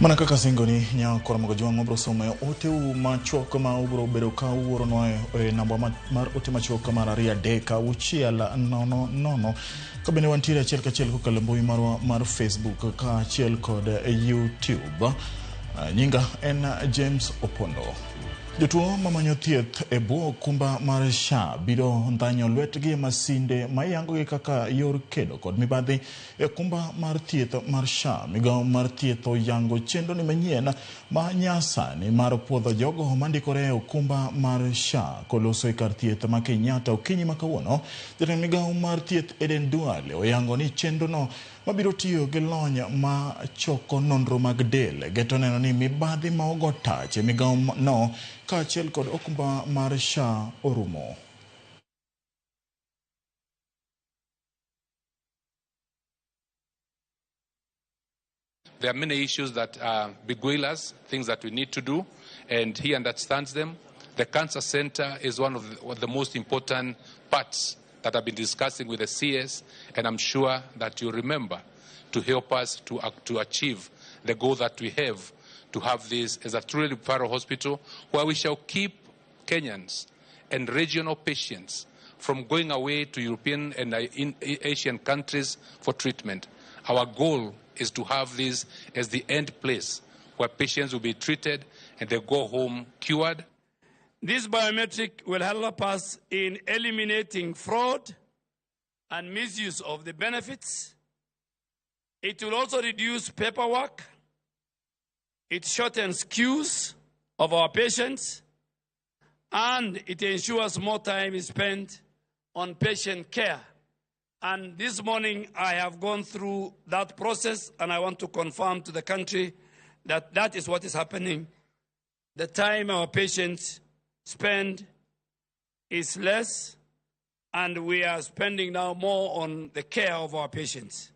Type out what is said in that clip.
Mana kaka singoni nyakora mogo jwang' wabro somo e oteu machuok ma ubro bedo ka uoronwa e namba mar ote machuok mar 23600, ka bende wantiere achiel kachiel kokalo e mbui marwa mar Facebook kaachiel kod YouTube. Nyinga en James Opondo. Jotuo mamanyo thieth e bwo okumba mar SHA biro ndhanyo lwetgi e masinde ma iyangogi kaka yor kedo kod mibadhi e okumba mar thieth mar SHA. Migawo mar thieth oyango chenro ni manyien ma nyasani mar puodho jogo mandikore e okumba mar SHA. Koloso e kar thieth ma Kenyatta okinyi ma kawuono, jatend migawo mar thieth Eden Duale oyango ni chenro no mabiro tiyo gi lony ma choko nonro mag del geto neno ni mibadhi ma ogo tach e migawo no kaachiel kod okumba mar SHA orumo. There are many issues that beguile us, things that we need to do, and he understands them. The cancer center is one of the most important parts that I've been discussing with the CS, and I'm sure that you remember to help us to achieve the goal that we have, to have this as a truly referral hospital where we shall keep Kenyans and regional patients from going away to European and in Asian countries for treatment. Our goal is to have this as the end place where patients will be treated and they go home cured. This biometric will help us in eliminating fraud and misuse of the benefits. It will also reduce paperwork. It shortens queues of our patients, and it ensures more time is spent on patient care. And this morning I have gone through that process, and I want to confirm to the country that that is what is happening. The time our patients spend is less, and we are spending now more on the care of our patients.